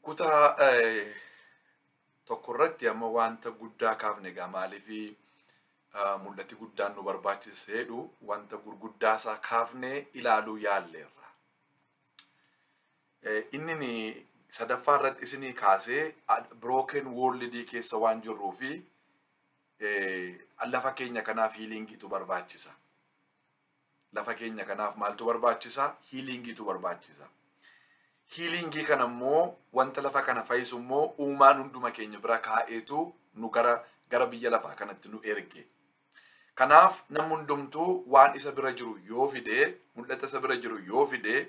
Kutaa tokko irratti amma wanta guddaa kaafne egaa, maaliif mul'ati guddaan nu barbaachisa jedhu wanta gurguddaa isaa kaafnee ilaaluu yaalleerra. Inni sadaffaa irratti isinii kaasee, broken world keessa waan jirruu fi lafa keenya kanaaf healingiitu barbaachisa. Lafa keenya kanaaf maaltu barbaachisa? Healingiitu barbaachisa. Healingii kana immoo, wanta lafa kana fayyisu immoo, uumaan hunduma keenya bira kaa'eetu nu gara biyya lafaa kanatti nu erge. Kanaaf namni hundumtuu waan isa bira jiru yoo fidee, mul'ata isa bira jiru yoo fidee,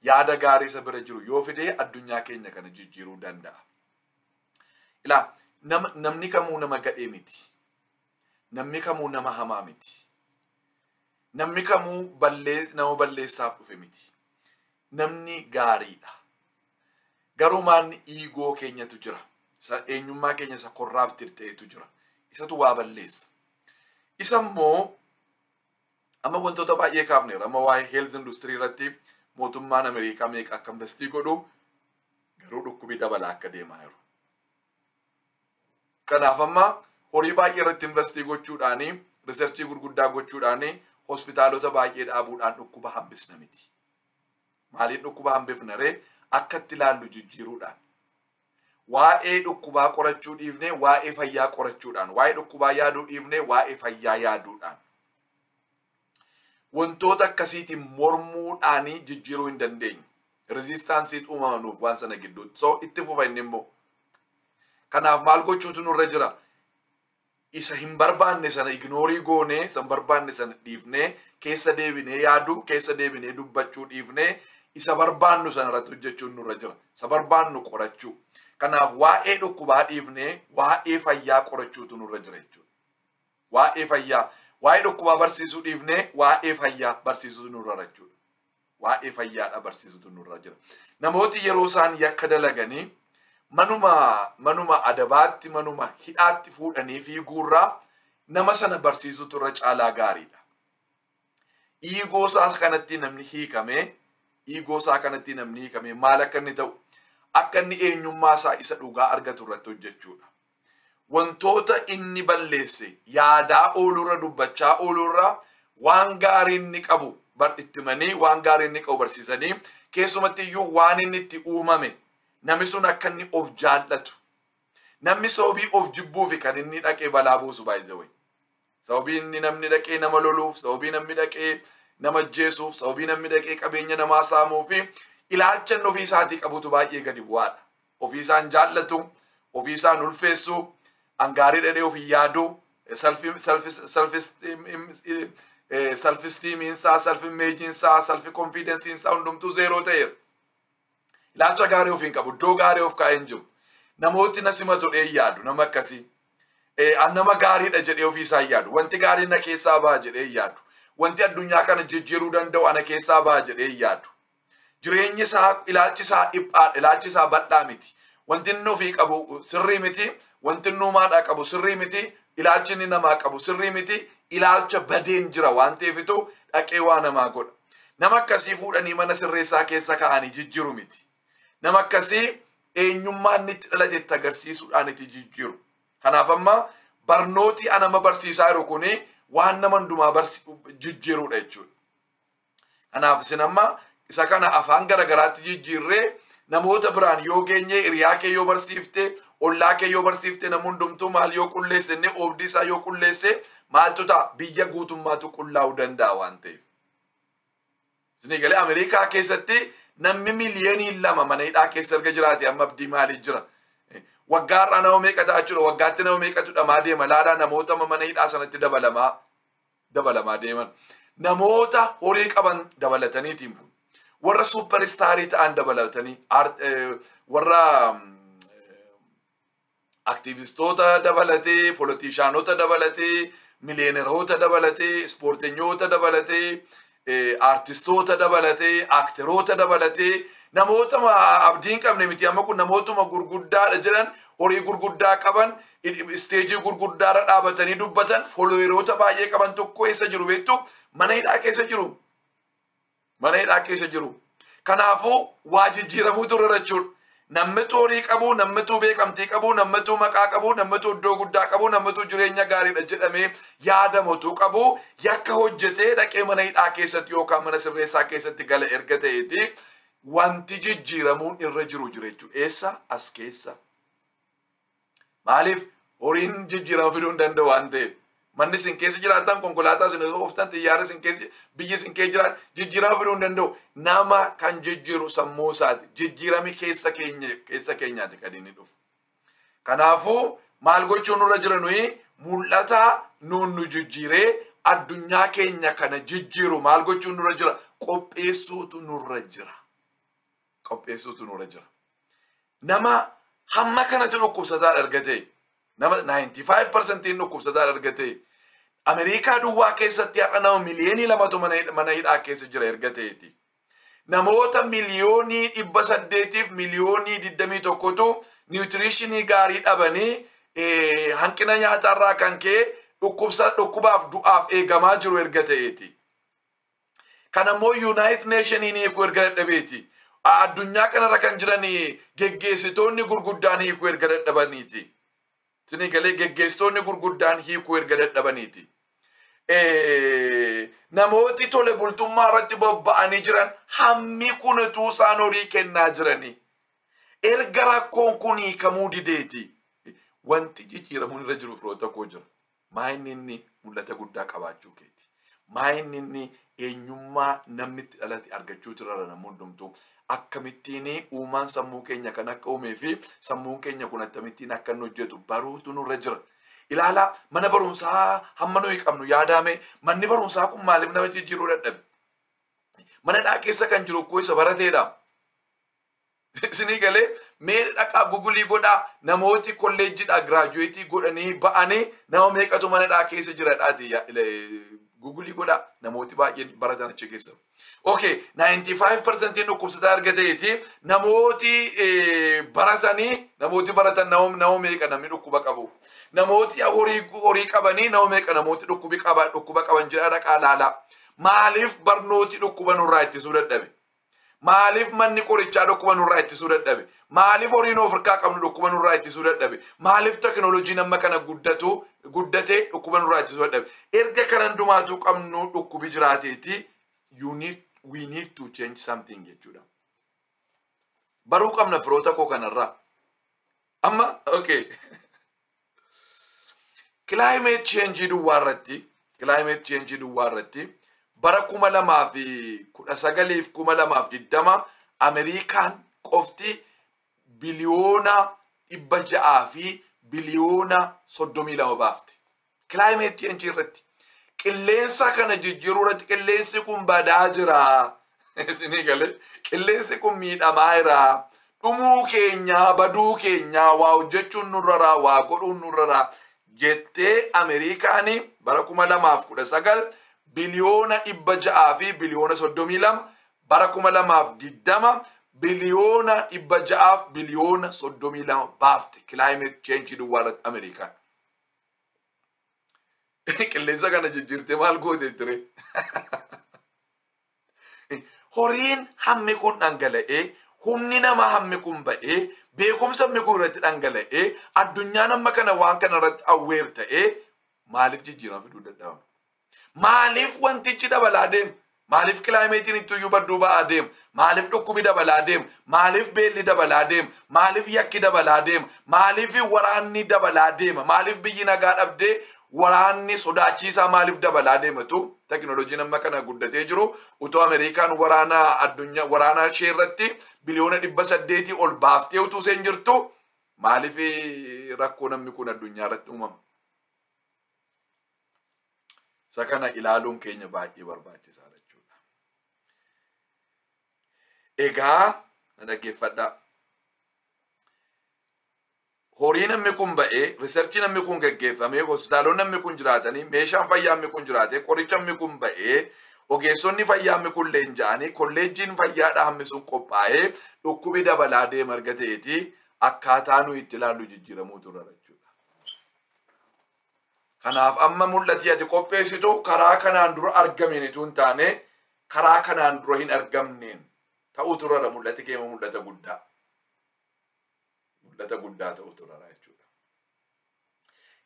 yaada gaarii isa bira jiru yoo fidee, addunyaa keenya kana jijjiiruu danda'a. Ilaa, namni kamuu nama gadhee miti. Namni kamuu nama hamaa miti. Namni kamuu nama balleessaaf dhufe miti. Namni gaariidha. Garuu maanni ego keenyatu jira. Isa eenyummaa keenya isa corrupted ta'etu jira. Isatu waa balleessa. Isa immoo amma wantoota baay'ee kaafneera. Amma waa'ee health industry irratti mootummaan Ameerikaa meeqa akka invest godhu, garuu dhukkubii dabalaa akka deemaa jiru. Kanaaf amma horii baay'ee irratti invest gochuudhaanii, researchii gurguddaa gochuudhaanii, hospitaalota baay'ee dhaabuudhaan dhukkuba hambisna miti. Maaliin dhukkuba hambifna ree? Akka itti ilaallu jijjiiruudhaan. Waa'ee dhukkubaa qorachuu dhiifnee waa'ee fayyaa qorachuudhaan, waa'ee dhukkubaa yaaduu dhiifnee waa'ee fayyaa yaaduudhaan. Wantoota akkasiitiin mormuudhaanii jijjiiruu hin dandeenyu. Resistanceiitu uumama nuuf waan sana gidduutti. So itti fufa inni immoo. Kanaaf maal gochuutu nurra jira? Isa hin barbaanne sana ignore goonee, isa hin barbaanne sana dhiifnee, keessa deebinee yaaduu, keessa deebinee dubbachuu dhiifnee, isa barbaannu sana irratti hojjechuun nurra jira. Isa barbaannu qorachuu. Kanaaf waa'ee dhukkubaa dhiifnee waa'ee fayyaa qorachuutu nurra jira jechuudha. Waa'ee fayyaa, waa'ee dhukkubaa barsiisuu dhiifnee waa'ee fayyaa barsiisuutu nurra jira jechuudha. Waa'ee fayyaadha barsiisuutu nurra jira. Namooti yeroo isaan yakka dalaganii manuma adabaatti, manuma hidhaatti fuudhanii fiiguurraa nama sana barsiisuutu irra caalaa gaariidha. Ego isaa kanatti namni hiikamee, ego isaa kanatti namni hiikamee, maal akka inni ta'u, akka inni eenyummaa isaa isa dhugaa argatu irratti hojjechuudha. Wantoota inni balleesse yaadaa oolurra, dubbachaa oolurra, waan gaarii inni qabu bar itti himanii, waan gaarii inni qabu barsiisanii, keessumatti iyyuu waan inni itti uumame, namni sun akka inni of jaallatu. Namni sababii of jibbuufi kan inni dhaqee balaa buusu baay'ee. Sababii inni namni dhaqee nama loluuf, sababii namni dhaqee nama ajjeesuuf, sababii namni dhaqee qabeenya namaa saamuu fi ilaalcha inni ofii isaatii qabutu baay'ee gadi bu'aadha. Ofii isaan jaallatu, ofii isaan ulfeessu, angaarii dhadhee ofii yaadu, self esteemiinsaa, self imageiinsaa, self confidenceiinsaa hundumtuu zero ta'eera. Ilaalcha gaarii ofii hin qabu, iddoo gaarii of kaa'ee hin jiru. Namooti na simatu dhee yaadu nama akkasii. Nama gaariidha jedhee ofii isaa yaadu. Wanti gaariin na keessaa ba'a jedhee yaadu. Wanti addunyaa kana jijjiiruu danda'u ana keessaa ba'a jedhee yaadu. Jireenyi isaa, ilaalchi isaa dhiphaadha, ilaalchi isaa bal'aa miti. Wanti inni ofii qabu sirrii miti, wanti inni uumaadhaa qabu sirrii miti, ilaalchi inni namaa qabu sirrii miti, ilaalcha badeen jira waan ta'eefitu dhaqee waa namaa godha. Nama akkasii fuudhanii mana sirreessaa keessa kaa'anii jijjiiru miti. Nama akkasii eenyummaa inni itti dhalate itti agarsiisuudhaan itti jijjiiru. Kanaaf amma barnooti anama barsiisaa jiru kuni waan nama hundumaa jijjiirudha jechuudha. Kanaaf isin amma isa kana afaan garagaraatti jijjiirree namoota biraan yoo geenye, hiriyaa kee yoo barsiifte, ollaa kee yoo barsiifte, nama hundumtuu maal yoo qulleesse, inni oobdii isaa yoo qulleesse, maaltu ta'a? Biyya guutummaatu qullaa'uu danda'a waan ta'eef. Isinii galee? Ameerikaa keessatti namni 2 miliyoonii mana hidhaa keessa erga jiraate, amma abdii maalii jira? Waggaa har'aa nama meeqa ta'a jechuudha? Waggaatti nama meeqatu dhamaa deema? Laalaa, namoota mana hidhaa sanatti dabalamaa dabalamaa deeman. Namoota horii qaban dabalataniitiin kun. Warra superstarii ta'an dabalatanii, warra activistoota dabalatee, politicianota dabalatee, millionaireoota dabalatee, ispoortenyoota dabalatee, aartistoota dabalatee, actoroota dabalatee, namoota abdii hin qabne miti. Amma kun namootuma gurguddaadha jedhan, horii gurguddaa qaban, stageii gurguddaarra dhaabatanii dubbatan, followeroota baay'ee qaban tokko eessa jiru beektu? Mana hidhaa keessa jiru. Mana hidhaa keessa jiru. Kanaafuu waa jijjiiramuutu irra jechuudha. Namni horii qabu, namni beekamtii qabu, namni maqaa qabu, namni iddoo guddaa qabu, namni jireenya gaariidha jedhamee yaadamutu qabu yakka hojjetee dhaqee mana hidhaa keessatti yookaan mana sirreessaa keessatti gala erga ta'eeti wanti jijjiiramuun irra jiru jira jechuudha. Eessa? As keessa. Maaliif horiin jijjiirama fiduu hin danda'u waan ta'eef. Manni isin keessa jiraatan, konkolaataa isin ooftan, xiyyaara isin keessa, biyyi isin keessa jiraatan jijjiirama fiduu hin danda'u. Nama kan jijjiiru sammuu isaati. Jijjiirami keessa keenya keessa keenyaati kan inni dhufu. Kanaafuu maal gochuun nurra jira? Nuyi mul'ata nuun nu jijjiiree addunyaa keenya kana jijjiiru maal gochuun nurra jira? Qopheessuutu nurra jira. Qopheessuutu nurra jira. Nama hamma kanatti dhukkubsataa argate, nama 95% dhukkubsataa argate, Ameerikaa duwwaa keessatti har'a nama 2 miliyoonii mana hidhaa keessa jira erga ta'eeti. Namoota 821,000,000tu nutrition gaarii dhabanii hanqina nyaataarraa kan ka'e dhukkubaaf du'aaf eegamaa jiru erga ta'eeti. Kanammoo United Nationiin hiikuu erga dadhabeeti. Addunyaa kanarra kan jiran geggeessitoonni gurguddaan hiikuu erga dadhabaniiti. Isinii galee? Geggeessitoonni gurguddaan hiikuu erga dadhabaniiti. Namooti tole bultummaa irratti bobba'anii jiran hammi kun utuu isaan horii kennaa jiranii. Erga rakkoon kun hiikamuu dideeti. Wanti jijjiiramuun irra jiru, firoota koo, jira. Maa inni mul'ata guddaa qabaachuu keeti? Maa inni eenyummaa namni itti dhalate argachuutu irra namni hundumtuu? Akkamittiin uumaan sammuu keenya kan akka uumee fi sammuun keenya kun akkamittiin akka inni hojjetu baruutu nurra jira. Ilaalaa, mana barumsaa hamma nuyi qabnu yaadame, manni barumsaa kun maaliif nama jijjiiruu dadhabe? Mana dhaa keessa kan jiru koo isa barateedha. Isinii galee? Mee dhaqaa Google godhaa, namooti kolleejjiidhaa graduate godhanii ba'anii nama meeqatu mana dhaa keessa jiradhaati Google godhaa, namooti baay'een baratan achi keessa. Okay, 95% dhukkubsataa argateeti, namooti baratanii, namooti baratan nama meeqa namni dhukkuba qabu? Namooti horii qabanii nama meeqa namooti dhukkuba qaban jedhaa dhaqaa laalaa. Maaliif barnooti dhukkuba nurraa ittisuu dadhabe? Maaliif manni qorichaa dhukkuba nurraa ittisuu dadhabe? Maaliif horiin of harkaa qabnu dhukkuba nurraa ittisuu dadhabe? Maaliif teknooloojiin amma kana guddatee dhukkuba nurraa ittisuu dadhabe? Erga kana hundumaatu qabnu dhukkubi jiraateeti, you need we need to change something jechuudha. Baruu qabna, firoota koo, kanarraa. Amma okay. Climate change duwwaa irratti, climate change duwwaa irratti bara 2019f 2020 Ameerikaan qofti 632 biliyoona baafte. Climate change irratti. Qilleensa kana jijjiiruu irratti, qilleensi kun badaa jira. Isinii galee? Qilleensi kun miidhamaa jira. Dhumuu keenyaa, baduu keenyaa, waa hojjechuun nurraraa, waa godhuun nurraraa jettee Ameerikaan bara 2019 632 biliyoona, bara 2020 632 biliyoona baafte climate change duwwaa irratti Ameerikaan. Qilleensa kana jijjiirtee maal goote ture? Horiin hammi kun dhangala'ee, humni namaa hammi kun ba'ee, beekumsa hammi kun irratti dhangala'ee, addunyaan amma kana waan kana irratti aware ta'ee maaliif jijjiirama fiduu dadhabama? Maaliif wantichi dabalaa deema? Maaliif climateiin ittuyyuu badduu ba'aa deema? Maaliif dhukkubi dabalaa deema? Maaliif beelli dabalaa deema? Maaliif yakki dabalaa deema? Maaliif waraanni dabalaa deema? Maaliif biyyi nagaa dhabdee waraanni sodaachiisaa maaliif dabalaa deematu? Teknooloojiin amma kana guddatee jiru utuu Ameerikaan waraana addunyaa waraana ishee irratti 800 biliyoona ol baaftee utuu isheen jirtu maaliif rakkoo namni kun addunyaa irratti uumama? Isa kana ilaaluun keenya baay'ee barbaachisaadha jechuudha. Egaa na dhaggeeffadhaa. Horii namni kun ba'ee, research namni kun geggeeffamee, hospitaalonni namni kun jiraatanii, meeshaan fayyaa namni kun jiraatee, qoricha namni kun ba'ee, ogeessonni fayyaa namni kun leenja'anii, kolleejjiin fayyaadhaa hammi sun qophaa'ee dhukkubi dabalaa deema erga ta'eeti akkaataa nuyi itti ilaallu jijjiiramuu turre jechuudha. Kanaaf amma mul'ati ati qopheessitu karaa kanaan dura argameen utuu hin taane karaa kanaan dura hin argamneen ta'uu turre mul'ati keema mul'ata guddaa. Mul'ata guddaa ta'utu irra jechuudha.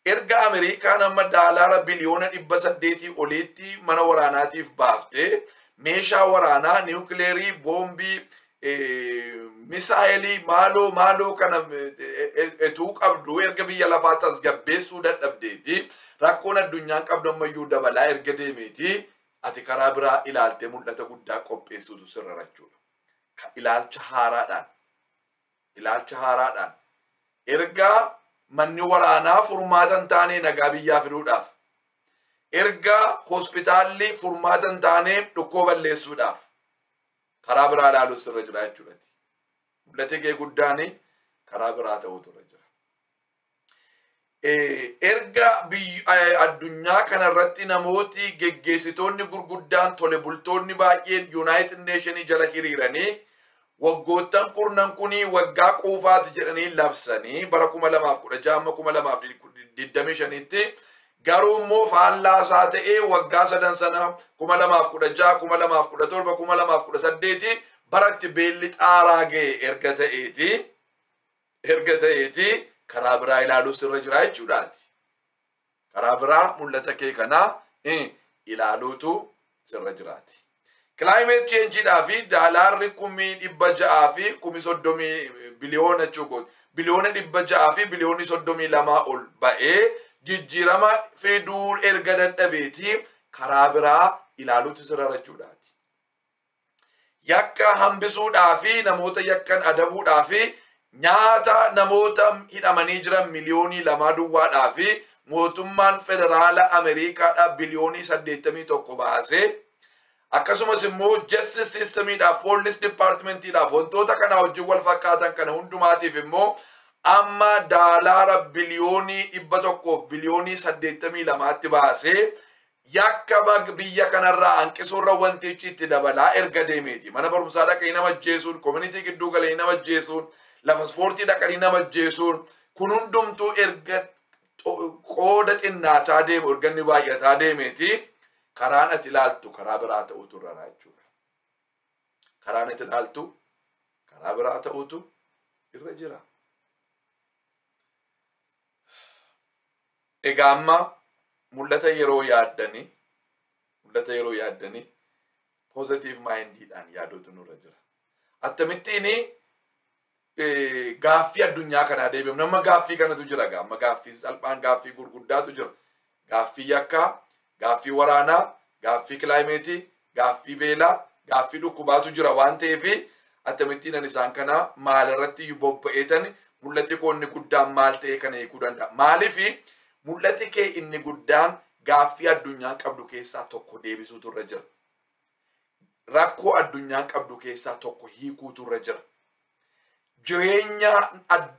Erga Ameerikaan amma daalaara biliyoona 800 oliitti mana waraanaatiif baaftee meeshaa waraanaa niwukileerii, boombii, misaayilii maaloo maaloo kana etuu qabdu, erga biyya lafaa tasgabbeessuu dadhabdeeti, rakkoon addunyaan qabdu ammayyuu dabalaa erga deemeeti, ati karaa biraa ilaaltee mul'ata guddaa qopheessuutu sirra jechuudha. Ilaalcha haaraadhaan. Ilaalcha haaraadhaan. Erga manni waraanaa furmaata hin taane nagaa biyyaa fiduudhaaf, erga hospitaalli furmaata hin taane dhukkoo balleessuudhaaf, karaa biraa ilaaluun sirra jira jechuudha. Mul'ati kee guddaan karaa biraa ta'utu irra jira. Erga addunyaa kanarratti namooti geggeessitoonni gurguddaan, tole bultoonni baay'een United Nations jala hiriiranii waggoottan kurnan kunii waggaa quufaati jedhanii labsanii bara 2016 amma 2025tti, garuu immoo faallaa isaa ta'ee waggaa sadan sana 2016, 2017, 2018 baratti beelli xaaraa ga'e erga ta'eeti, karaa biraa ilaaluu sirra jira jechuudhaati. Karaa biraa mul'ata kee kanaa ilaaluutu sirra jiraati. Climate changeidhaa fi daalaarri 630,000 biliyoona jechuudha. Biliyoona 632 ol ba'ee jijjiirama fiduu erga dadhabeeti, karaa biraa ilaaluutu sirra jechuudhaati. Yakka hambisuudhaa fi namoota yakkan adabuudhaa fi nyaata namoota hidhamanii jiran miliyoonii 2 duwwaadhaa fi mootummaan federaala Ameerikaadhaa biliyoonii 81 baasee, akkasumas immoo justice systemiidhaaf, police departmentiidhaaf, wantoota kana wajjin wal fakkaatan kana hundumaatiif immoo amma daalaara biliyoonii 182tti baasee yakka biyya kanarraa hanqisuurra wantichi itti dabalaa erga deemeeti. Mana barumsaa dhaqanii nama ajjeesuun, community gidduu galanii nama ajjeesuun, lafa ispoortii dhaqanii nama ajjeesuun kun hundumtuu erga qooda xinnaachaa deemu, erga inni baay'ataa deemeeti, karaan ati ilaaltu karaa biraa ta'utu irra jechuudha. Karaan ati ilaaltu karaa biraa ta'utu irra jira. Egaa amma mul'ata yeroo yaaddanii positive mindiidhaan yaaduutu nurra jira. Akkamittiin gaaffii addunyaa kanaa deebi'amu? Nama gaaffii kanatu jira. Amma gaaffii salphaan gaaffii gurguddaatu jira. Gaaffii yakkaa, gaaffii waraanaa, gaaffii climate, gaaffii beelaa, gaaffii dhukkubaatu jira waan ta'eef, akkamittiin ani isaan kana maalirratti bobba'eetan mul'ati koo inni guddaan maal ta'e kana hiikuu danda'a? Maaliif? Mul'ati kee inni guddaan gaaffii addunyaan qabdu keessaa tokko deebisuutu irra jira. Rakkoo addunyaan qabdu keessaa tokko hiikuutu irra jira. Jireenya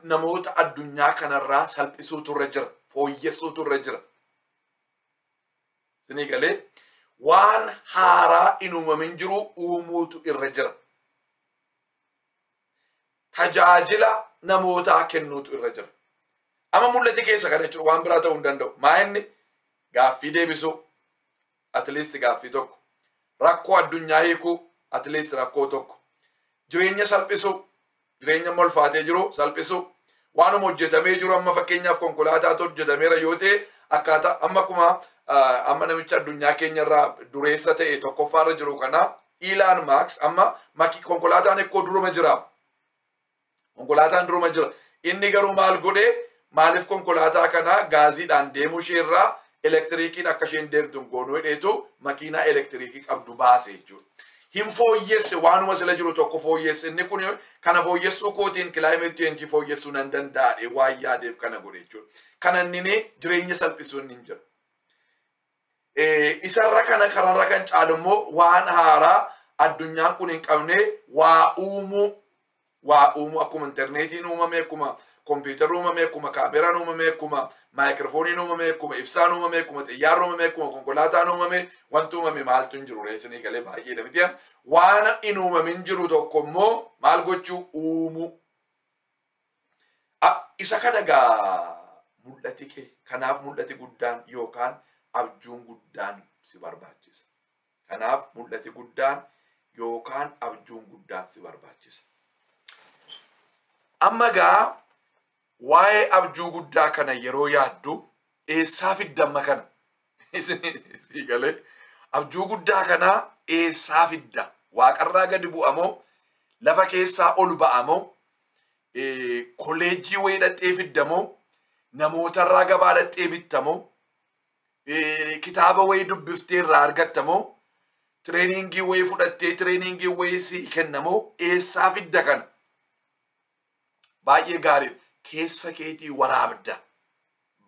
namoota addunyaa kanarraa salphisuutu irra jira. Fooyyessuutu irra jira. Isinii galee? Waan haaraa hin uumamin jiru uumuutu irra jira. Tajaajila namootaa kennuutu irra jira. Amma mul'ati keessa kana jechuudha, waan biraa ta'uu hin danda'u. Maa inni gaaffii deebisuu, at least gaaffii tokko. Rakkoo addunyaa hiikuu, at least rakkoo tokko. Jireenya salphisuu, jireenya molfaatee jiru salphisuu. Waanuma hojjetamee jiru, amma fakkeenyaaf konkolaataatu hojjetameera yoo ta'e, akkaataa amma akkuma amma namicha addunyaa keenyarraa dureessa ta'e tokkoffaarra jiru kana, Elon Musk, amma maki konkolaataan ekkoo duruma jira. Konkolaataan duruma jira. Inni garuu maal godhee? Maaliif konkolaataa kana gaaziidhaan deemuu isheerraa elektiriikiin akka isheen deemtu goonuu hidheetu makiinaa elektiriikii qabdu baase jechuudha. Hin fooyyesse, waanuma sila jiru tokko fooyyesse. Inni kun kana fooyyessuu kootiin climate change fooyyessuu nan danda'adhe waan yaadeef kana godhe jechuudha. Kana inni jireenya salphisuu inni hin jiru. Isarra kana kanarra kan caalu immoo waan haaraa addunyaan kun hin qabne waa uumuu. Waa uumuu, akkuma intarneetiin uumame, akkuma kompiitarri uumame, akkuma kaameraan uumame, akkuma maayikirfooniin uumame, akkuma ibsaan uumame, akkuma xiyyaarri uumame, akkuma konkolaataan uumame, wanti uumame maaltu hin jiru reessinii galee? Baay'ee miti. Waan hin uumamin jiru tokko immoo maal gochuu? Uumuu. Isa kana gaa mul'ati kee. Kanaaf mul'ati guddaan yookaan abjuun guddaan si barbaachisa. Kanaaf mul'ati guddaan yookaan abjuun guddaan si barbaachisa. Amma gaa Waa'ee abjuu guddaa kana yeroo yaaddu eessaa fidda amma kana? Sii galee, abjuu guddaa kana eessaa fidda? Waaqarraa gadi bu'amoo, lafa keessaa ol ba'amoo, kolleejjii wayii dhaqxee fiddamoo, namootarraa gabaa dhaqxee bittamoo, kitaaba wayii dubbiftee irraa argattamoo, trainingii wayii fudhattee trainingii wayii sii kennamoo, eessaa fidda kana? Baay'ee gaariidha. Keessa keetii waraabda.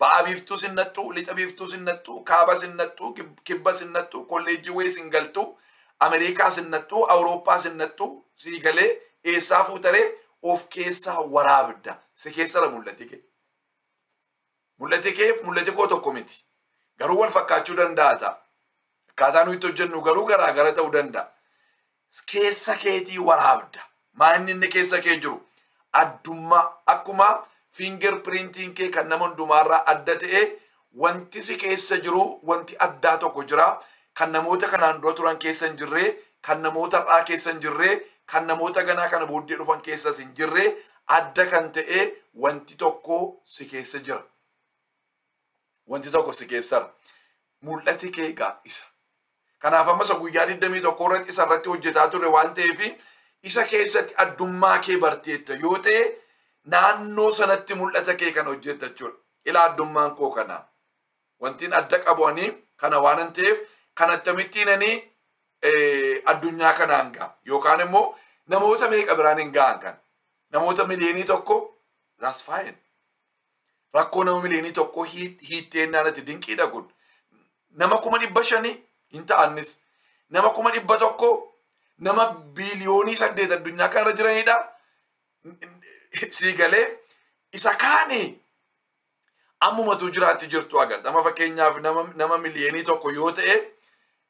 Ba'a biiftuu sin nattu, lixa biiftuu sin nattu, kaaba sin nattu, kibba sin nattu, kolleejjii wayii sin galtu, Ameerikaa sin nattu, Awurooppaa sin nattu, sii galee, eessaa fuutaree? Of keessaa waraabda. Si keessara mul'ati kee. Mul'ati keef mul'ati koo tokko miti. Garuu wal fakkaachuu danda'a ta'a. Akkaataa nuyi itti hojjennu garuu garaa gara ta'uu danda'a. Keessa keetii waraabda. Maanni inni keessa kee jiru? Addummaa. Akkuma finger printiin kee kan nama hundumaarraa adda ta'e, wanti si keessa jiru wanti addaa tokko jira. Kan namoota kanaan dura turan keessa hin jirre, kan namoota har'aa keessa hin jirre, kan namoota ganaa kana booddee dhufan keessas hin jirre, adda kan ta'e wanti tokko si keessa jira. Wanti tokko si keessara. Mul'ati kee egaa isa. Kanaaf amma isa guyyaa 21 irratti isa irratti hojjetaa turre waan ta'eef, isa keessatti addummaa kee barteetta yoo ta'e, naannoo sanatti mul'ata kee kan hojjetta jechuudha. Ilaa, addummaan koo kana. Wantiin adda qabu ani kana waan ta'eef, kan akkamittiin ani addunyaa kanaan ga'a yookaan immoo namoota meeqa biraan hin ga'an kan namoota 1 miliyoona, that's fine. Rakkoo nama 1 miliyoona hiitteennaan ati dinqiidha kun. Nama 500,000 hin ta'annis, nama 100,000, nama 8 biliyoonii addunyaa kanarra jiranidha. Sii galee, isa kaanii ammumatu jiraatti jirtu agarta. Amma fakkeenyaaf nama 1 miliyoonii yoo ta'e,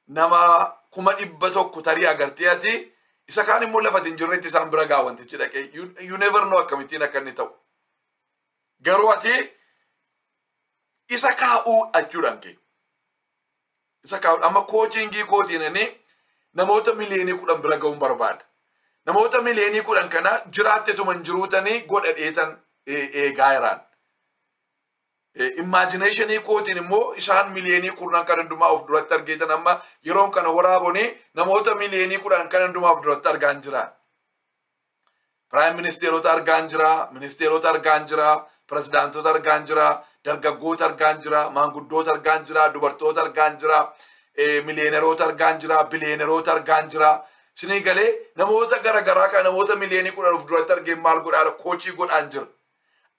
nama 100,000 tarii agartee, ati isa kaan immoo lafa hin jirretti isaan bira gaa wantichi dhaqee, you never know akkamittiin akka inni ta'u. Garuu ati isa kaa'uu jechuudhaan kee. Isa kaa'uu. Amma coachingii kootiin inni namoota 10 miliyoonii bira ga'uun barbaada. Namoota 10 miliyoonii kana jiraattetuma hin jiruutanii godhadheetan eegaa jiraan. Imaginationii kootiin immoo isaan 10 miliyoonii kan hundumaa of duratti argeetan, amma yeroon kana waraabonii namoota 10 miliyoonii kan hundumaa of duratti argaan jira. Prime ministeroota argaan jira, ministeerota argaan jira, pirezidaantota argaan jira, dargaggoota argaan jira, maanguddoota argaan jira, dubartoota argaan jira, millionaireoota argaan jira, billionaireoota argaan jira. Sinii galee, namoota garaagaraa kan namoota 10 miliyoonii of duratti argeen maal godhaa, coachii godhaan jira.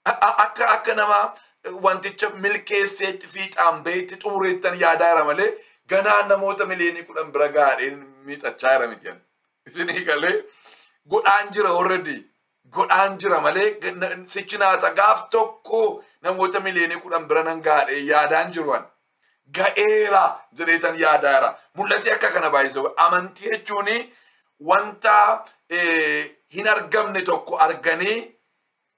Akka nama wanticha milkeesseetti fiixaan baheetti xumureettan yaadaa jira malee, ganaa namoota 10 miliyoonii bira gaadheen miixachaa jira miti. Isinii galee, godhaan jira already. Godhaan jira malee sichi naata gaaf tokko namoota 10 miliyoonii bira nan gaadhee yaadaan jiru an. Ga'eera jedheetan yaadaa jira. Mul'ati akka kana baay'isuu. Amantii jechuun wanta hin argamne tokko arganii,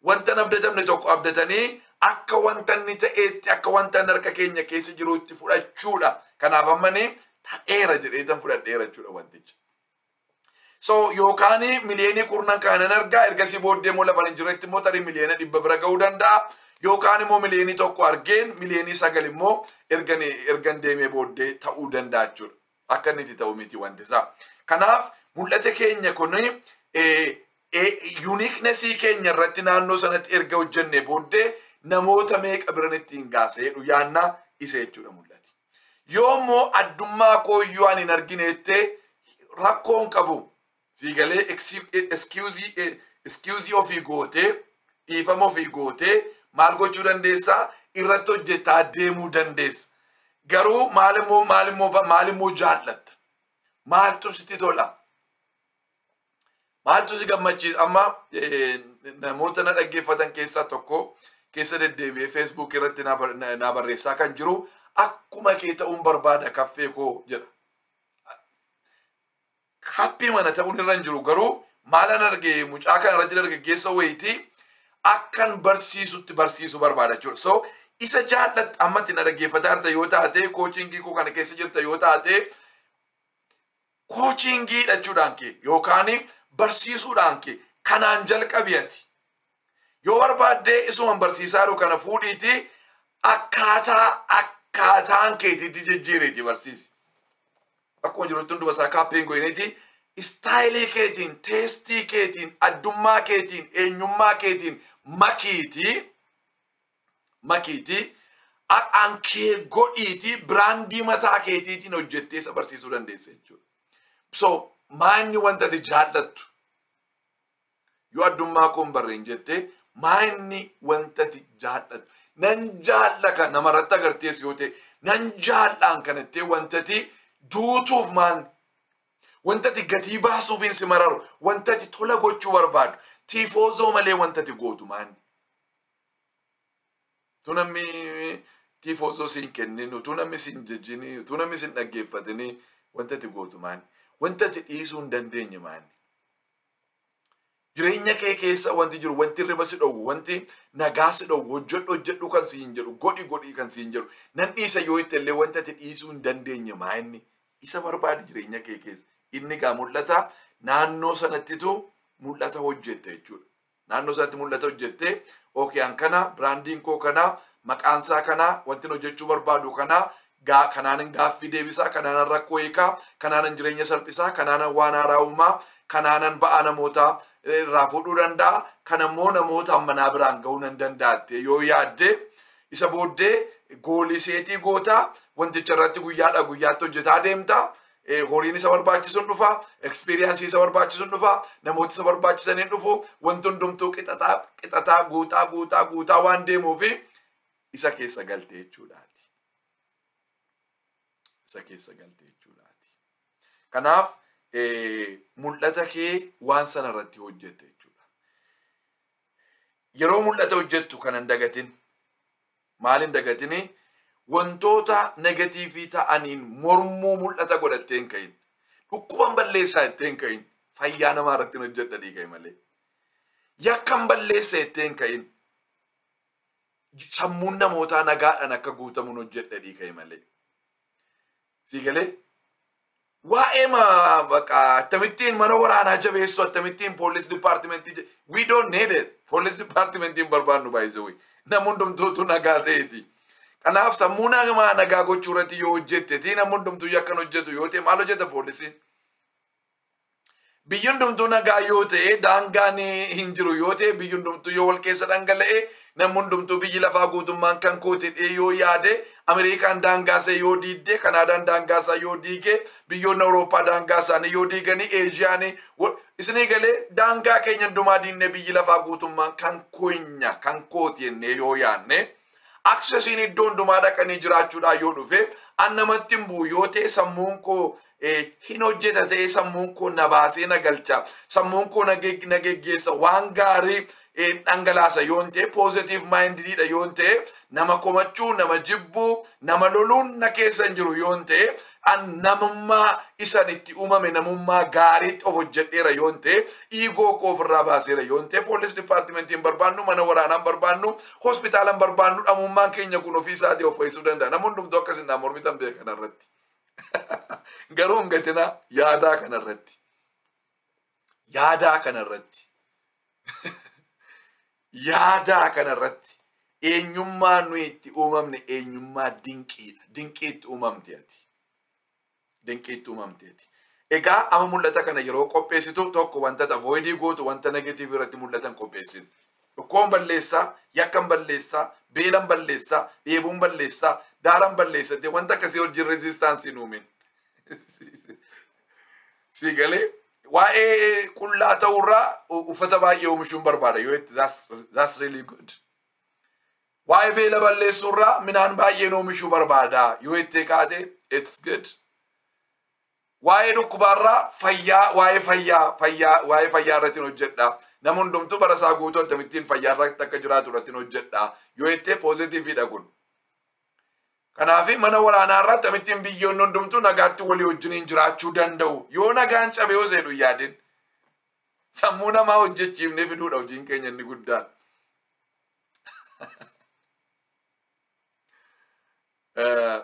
wanta hin abdatamne tokko abdatanii, akka wanta inni ta'eetti, akka wanta inni harka keenya keessa jirutti fudhachuudha. Kanaaf ammani ta'eera jedheetan fudhadheera jechuudha wanticha. So yookaan 10 miliyoonii kanan argaa, ergasii booddee immoo lafa hin jirretti immoo tarii 100 miliyoona bira ga'uu danda'a. Yookaan immoo 1 miliyoona argeen 9 miliyoonii immoo ergan deemee booddee ta'uu danda'a jechuudha. Akka inni itti ta'u miti wanti isaa. Kanaaf mul'ata keenya kun uniquenessii keenya irratti naannoo sanatti erga hojjenne booddee, namoota meeqa biran ittiin gaasee yaannaa isa jechuudha mul'ati. Yoo immoo addummaa kooyyuu ani hin argine jettee, rakkoon qabu. Sii galee, excuseii ofii gootee, dhiifama ofii gootee, maal gochuu dandeessaa? Irratti hojjetaa deemuu dandeessa. Garuu maalimmoo jaallatta? Maaltu sitti tola? Maaltu si gammachiisa? Amma namoota na dhaggeeffatan keessaa tokko keessa deddeebi'ee Facebook irratti na barreessaa kan jiru, "Akkuma kee ta'uun barbaada, kaffee koo," jedha. Happy mana ta'uun irra hin jiru, garuu maalan arge mucaa kana irratti, dargaggeessa wayitii akkan barsiisutti barsiisuu barbaada jechuudha. So isa jaallatta ammatti na dhaggeeffataa jirta yoo taate, coachingii koo kana keessa jirta yoo taate, coachingii jechuudhaan kee yookaan barsiisuudhaan kee kanaan jalqabi ati. Yoo barbaaddee isuman barsiisaa jiru kana fuudhiitii akkaataan keetiitti jijjiiriiti barsiisi. Akkuma jirutti hunduma isaa kaappeen goiniiti style keetiin, taste keetiin, addummaa keetiin, eenyummaa keetiin makiitii ankee godhiitii brand mataa keetiitiin hojjettee isa barsiisuu dandeessa jechuudha. So maanni wanta ati jaallattu yoo addummaa koo hin barreen jettee, maanni wanta ati jaallattu, nan jaalla kan namarratti agartees yoo ta'e, nan jaallaan kanattee wanta ati duutuuf, maal wanta ati gatii baasuuf hin si mararu, wanta ati tola gochuu barbaadu, tiifoozoo malee wanta ati gootu maanni? Tu namni tiifoozoo siin kennin, utuu namni siin jejjini, utuu namni siin dhaggeeffatini, wanta ati gootu maanni? Wanta ati dhiisuu hin dandeenye maanni? Jireenya kee keessa wanti jiru, wanti riba si dhowwu, wanti nagaa si dhowwu, hojjedhu hojjedhu kan siin jedhu, godhi godhi kan siin jedhu, nan dhiisa yoo itti illee wanta ati dhiisuu hin dandeenye maanni? Isa barbaadi jireenya kee keessa. Inni gaa mul'ata naannoo sanattitu mul'ata hojjette jechuudha. Naannoo sanatti mul'ata hojjette, okay, an kana, brandiin koo kana, maqaansaa kana, wanti hojjechuu barbaadu kana, gaa kanaanin gaaffii deebisaa, kanaanan rakkoo hiikaa, kanaanan jireenya salphisaa, kanaanan waan haaraa uumaa, kanaanan ba'aa namootaa irraa fuudhuu danda'a, kanammoo namoota ammanaa biraan ga'uu nan danda'atte yoo yaadde, isa booddee goal set gootaa, wanticha irratti guyyaadha guyyaatti hojjetaa deemtaa. Horiin isa barbaachisuun dhufa, experience isa barbaachisuun dhufa, namooti isa barbaachisaniin dhufu, wanti hundumtuu qixaxaa qixaxaa guutaa guutaa guutaa waan deemuufi isa keessa galte jechuudhaati. Isa keessa galte jechuudhaati. Kanaaf mul'ata kee waan sana irratti hojjette jechuudha. Yeroo mul'ata hojjettu kan hin dagatin, maal hin dagatini? Wantoota negative ta'aniin mormuu mul'ata godhattee hin ka'in. Dhukkuban balleessaa jettee hin ka'in. Fayyaa namaa irratti hin hojjedhanii ka'e malee. Yakkan balleessa jettee hin ka'in. Sammuun namootaa nagaadhaan akka guutamuun hojjedhanii ka'e malee. Sii galee? Waa'ee baqa akkamittiin mana waraanaa jabeessu, akkamittiin police department, we don't need it. Police departmentiin barbaannu, by the way. Namni hundumtuutu nagaa ta'eeti. Kanaaf sammuu namaa nagaa gochuu irratti yoo hojjette, namni hundumtuu yakkan hojjetu yoo ta'e, maal hojjeta poolisiin? Biyyi hundumtuu nagaa yoo ta'e, daangaan hin jiru yoo ta'e, biyyi hundumtuu yoo wal keessa dhangala'e, namni hundumtuu biyyi lafaa guutummaan kan kootedhee yoo yaade, Ameerikaan daangaa isaa yoo diigde, Kanaadaan daangaa isaa yoo diige, biyyoonni Awurooppaa daangaa isaanii yoo diiganii, Eeshiyaan isinii galee, daangaa keenya hundumaa diignee biyyi lafaa guutummaan kan keenya, kan kooti jennee yoo yaadne, accessiin iddoo hundumaa dhaqanii jiraachuudhaan yoo dhufe, an namatti hin bu'u yoo ta'e, sammuun koo hin hojjeta ta'e, sammuun koo na baasee na galcha, sammuun koo na geggeessa, waan gaarii dhangalaasa yoon ta'e, positive mindedidha yoon ta'e, nama komachuu, nama jibbuu, nama loluun na keessa hin jiru yoon ta'e, an namummaa isan itti uumame namummaa gaariitti of hojjedheera yoon ta'e, ego koo ofirraa baaseera yoon ta'e, police departmentiin barbaannu, mana waraanaan barbaannu, hospitaalaan barbaannu, dhamummaan keenya kun ofii isaatii of fayyisuu danda'a. Nama hundumtuu akkas hin mormitan beeka kanarratti. Garuu hin gatina yaadaa kanarratti. Yaadaa kanarratti. Yaadaa kanarratti. Eenyummaa nuyi itti uumamne eenyummaa dinqiidha. Dinqiitti uumamte ati. Dinqiitti uumamte ati. Egaa amma mul'ata kana yeroo qopheessitu, tokko, wanta avoid gootu, wanta negative irratti mul'atan qopheessin. Dhukkuban balleessaa, yakkan balleessaa, beelan balleessaa, dheebuun balleessaa, daaran balleessattee wanta akkasii hojii resistance hin uumin. Si galee? Waa'ee qullaa ta'urraa uffata baay'ee oomishuun barbaada yoo itti, that's really good. Waa'ee beela balleessuurraa midhaan baay'een oomishuu barbaada yoo itti kaate, it's good. Waa'ee dhukkubaarraa fayyaa, waa'ee fayyaa fayyaa waa'ee fayyaa irratti hojjedha. Nama hundumtuu bara isaa guutuu akkamittiin fayyaa irratti akka jiraatu irratti hojjedha. Yoo itti positivedha kun. Kanaaf mana waraanaa irraa akkamittiin biyyoonni hundumtuu nagaatti walii wajjiniin jiraachuu danda'u. Yoo nagaan cabe yoo seenu yaadin. Sammuu namaa hojjechiifnee fiduudha hojiin keenya inni guddaan.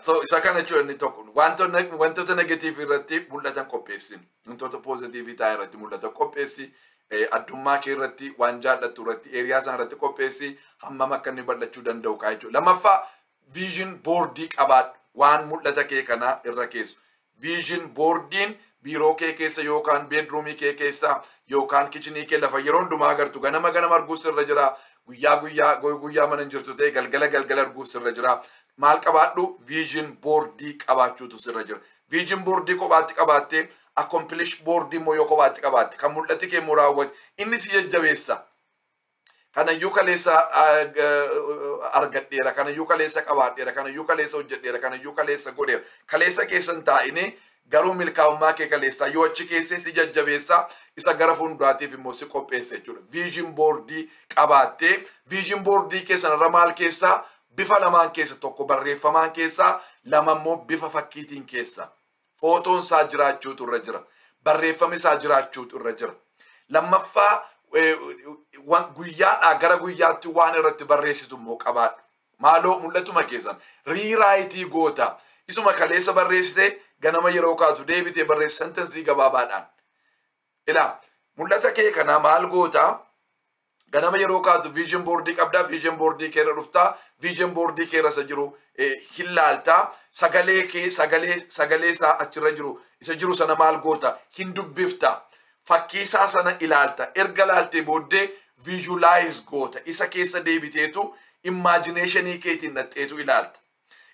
So isa kana jechuun inni tokko wantoota negative irratti mul'atan qopheessin, wantoota positive ta'an irratti mul'atan qopheessi. Addummaa kee irratti, waan jaallattu irratti, area sana irratti qopheessi, hammam akka inni bal'achuu danda'u kaa jechuudha. Lammaffaa, vision boardii qabaadhu, waan mul'ata kee kanaa irra keessu. Vision boardiin biiroo kee keessa yookaan bedroomii kee keessa yookaan kitchenii kee, lafa yeroo hundumaa agartu, ganama ganama arguu sirra jira. Guyyaa guyyaa, guyyaa mana hin jirtu ta'e, galgala galgala arguu sirra jira. Maal qabaadhu? Vision boardii qabaachuutu sirra jira. Vision boardii kophaatti qabaattee, accomplish boardii immoo yoo kophaatti qabaatte, kan mul'ati kee immoo raawwate, inni si jajjabeessa. Kanayyuu kaleessa argadheera, kanayyuu kaleessa qabaadheera, kanayyuu kaleessa hojjedheera, kanayyuu kaleessa godheera. Kaleessa keessa hin taa'ini, garuu milkaa'ummaa kee kaleessaa yoo achi keessee si jajjabeessa, isa gara fuulduraatiif immoo si qopheessa jechuudha. Vision boardii qabaattee, vision boardii keessan irra maal keessaa? Bifa lamaan keessa, tokko barreeffamaan keessaa, lama immoo bifa fakkiitiin keessa. Footoon isaa jiraachuutu irra jira. Barreeffamni isaa jiraachuutu irra jira. Lammaffaa, guyyaadhaa gara guyyaatti waan irratti barreessitu immoo qabaadhu. Maaloo, mul'atuma keessan rewrite goota. Isuma kaleessa barreessite ganama yeroo kaatu deebitee barreessi, sentenceii gabaabaadhaan. Ilaa, mul'ata kee kana maal goota? Ganama yeroo kaatu vision boardii qabdaa, vision boardii kee irra dhuftaa, vision boardii kee irra isa jiru hin laaltaa, sagalee kee, sagalee isaa achirra jiru, isa jiru sana maal goota? Hin dubbifta. Fakkii isaa sana ilaalta. Erga laaltee booddee visualize goota. Isa keessa deebiteetu imaginationii keetiin naxxeetu ilaalta.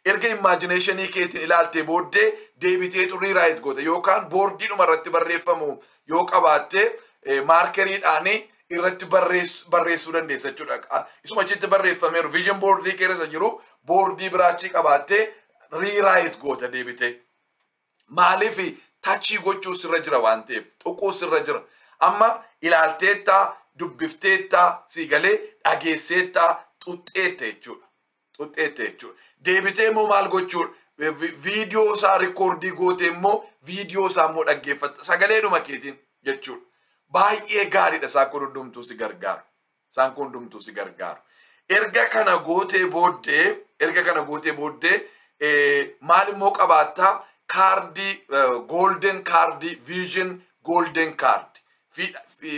Erga imaginationii keetiin ilaaltee booddee deebiteetu rewrite goota, yookaan boardiidhuma irratti barreeffamu yoo qabaatte, markeriidhaan irratti barreessuu dandeessa jechuudha. Isuma achitti barreeffameeru, vision boardii keessa jiru, boardii biraachii qabaattee rewrite goota deebitee. Maaliif? Touchii gochuu sirra jira waan ta'eef, tuquu sirra jira. Amma ilaalteettaa, dubbifteettaa, sii galee, dhageesseettaa, xuxxeetta jechuudha. Xuxxeetta jechuudha. Deebitee immoo maal gochuudha? Viidiyoo isaa recordii gootee immoo viidiyoo isaa immoo dhaggeeffatta. Sagaleedhuma keetiin jechuudha. Baay'ee gaariidha, isaan kun hundumtuu si gargaaru. Isaan kun hundumtuu si gargaaru. Erga kana gootee booddee maal immoo qabaattaa? Kaardii, golden cardii, vision golden card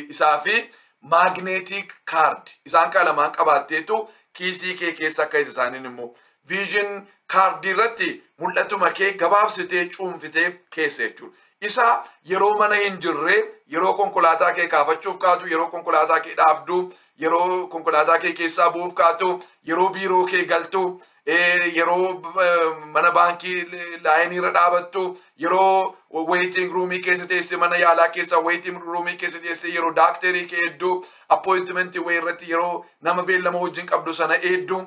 isaa fi magnetic card, isaan kan lamaan qabaatteetu kiisii kee keessa akka isa isaaniin immoo vision cardii irratti mul'atuma kee gabaabsitee cuunfitee keessa jechuudha. Isa yeroo mana hin jirre, yeroo konkolaataa kee kaafachuuf kaatu, yeroo konkolaataa kee dhaabdu, yeroo konkolaataa kee keessaa bu'uuf kaatu, yeroo biiroo kee galtu, yeroo mana baankii lineii irra dhaabattu, yeroo waiting roomii keessa teesse, mana yaalaa keessa waiting roomii keessa teesse, yeroo daakterii kee hedduu, appointmentii wayii irratti yeroo nama beellama wajjin qabdu sana hedduu,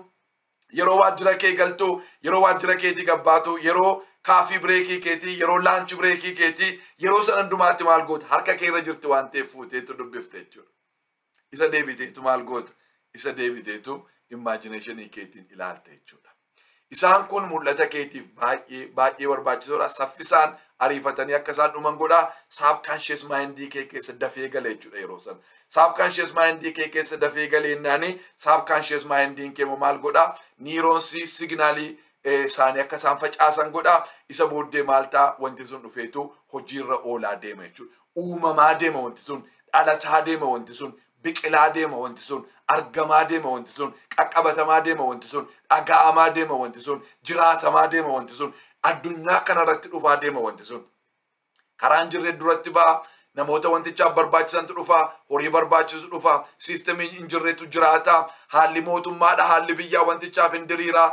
yeroo waajjira kee galtu, yeroo waajjira keetii gabbaatu, yeroo coffee breakii keetii, yeroo lunch breakii keetii, yeroo sana hundumaatti maal goota? Harka kee irra jirti waan ta'eef fuuteetu dubbifte jechuudha. Isa deebiteetu maal goota? Isa deebiteetu imaginationii keetiin ilaalte jechuudha. Isaan kun mul'ata keetiif baay'ee baay'ee barbaachisoodha. Saffisaan ariifatanii akka isaan dhuman godhaa. Subconscious mindii kee keessa dafee gala jechuudha yeroo sana. Subconscious mindii kee keessa dafee galeennaani, subconscious mindiin kee maal godhaa? Neuronsii signalii isaanii akka isaan facaasan godhaa. Isa booddee maal ta'a? Wanti sun dhufeetu hojiirra oolaa deema jechuudha. Uumamaa deema wanti sun, dhalataa deema wanti sun, biqilaa deema wanti sun, argamaa deema wanti sun, qaqqabatamaa deema wanti sun, dhaga'amaa deema wanti sun, jiraatamaa deema wanti sun, addunyaa kanarratti dhufaa deema wanti sun. Karaan jirre duratti ba'a. Namoota wantichaaf barbaachisantu dhufa, horii barbaachisu dhufa, systemii hin jirretu jiraata, haalli mootummaadha, haalli biyyaa wantichaaf hin diriira.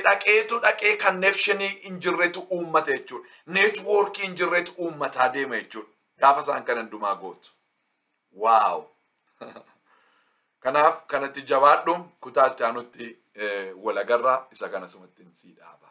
Dhaqeetu dhaqee connectionii hin jirretu uummata jechuudha. Networkii hin jirretu uummataa deema jechuudha. Gaafa isaan kana hundumaa gootu. Wow! Kanaaf kanatti jabaadhu, kutaa itti aanutti wal agarraa, isa kana sumatti sii dhaaba.